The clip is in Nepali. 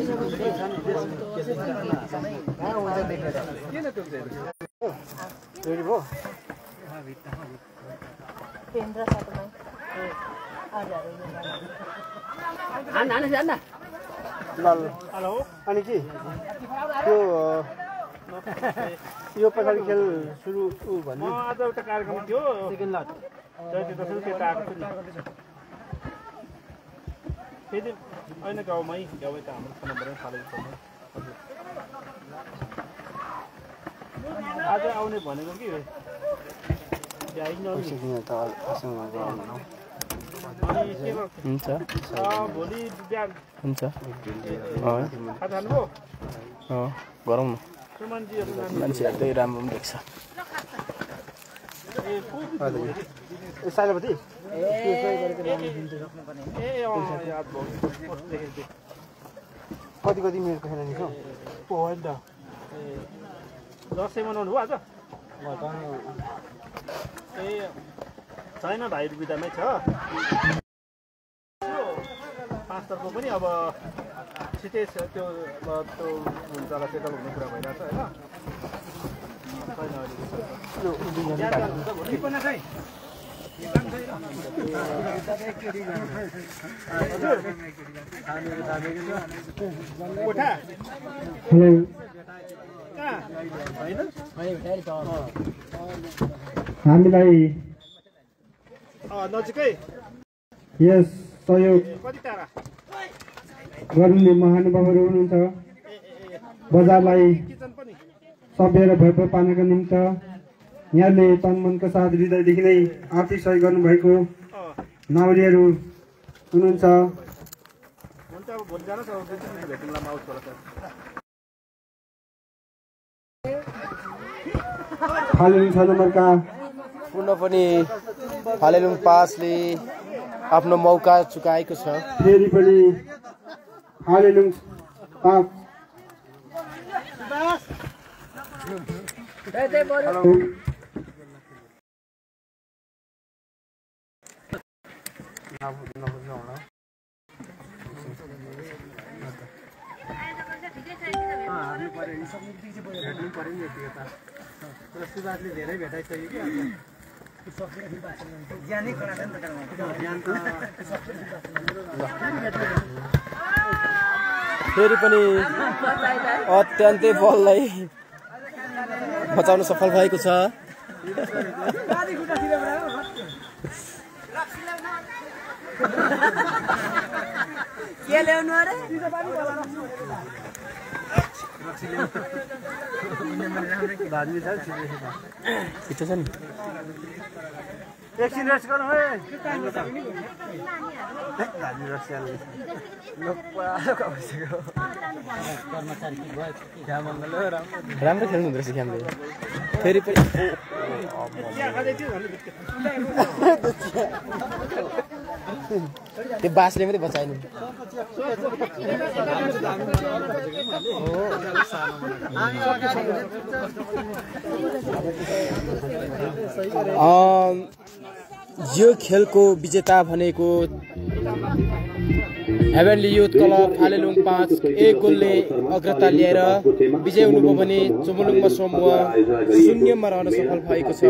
हेलो अनि के यो पछाडि खेल सुरु भन्नु आज एउटा कार्यक्रम थियो सेकेन्ड लाट त्यता आएको छु नि फेरि होइन गाउँमै त हाम्रो नम्बरमा फालेको आज आउने भनेको कि हुन्छ भोलि बिहान हुन्छ खाजा खानुभयो गरौँ न सुमनजीहरू मान्छेहरू त्यही राम्रो पनि देख्छ साइलापति कति कति मिनटको खेलाउने छौ होइन त दसैँ मनाउनु भयो आज ए छैन भाइ बिदामै छ पाँच तर्फको पनि अब छिटै त्यो हुन्छ होला सेटल हुने कुरा भइरहेछ हामीलाई नजिकै यस सहयोग कति टाढा गर्ने महानुभावहरू हुनुहुन्छ बजारलाई सभ्य र भव्य पार्नका निम्ति यहाँले तन मनका साथ हृदयदेखि नै आर्थिक सहयोग गर्नुभएको नाउरीहरू हुनुहुन्छ हुन्छ अब भोलि जानुहोस् अब भेटौँला आउँछ होला फालेलुङ 6 नम्बरका पुनः पनि फालेलुङ 5ले आफ्नो मौका चुकाएको छ फेरि पनि फालेलुङ 5 सुभाषले धेरै भेटाइसक्यो कि फेरि पनि अत्यन्तै बललाई बचाउन सफल भएको छ के ल्याउनु अरे छिटो छ नि एकछिन रेस्ट गरौँ है राम्रो खेल्नु हुँदो रहेछ क्यामले फेरि पनि त्यो बासले मात्रै बचाएन यो खेलको विजेता भनेको हेभेनली युथ क्लब फालेलुङ 5 एक गोलले अग्रता ल्याएर विजय हुनुभयो भने चुमुलुङमा समूह 0 मा रहन सफल भएको छ।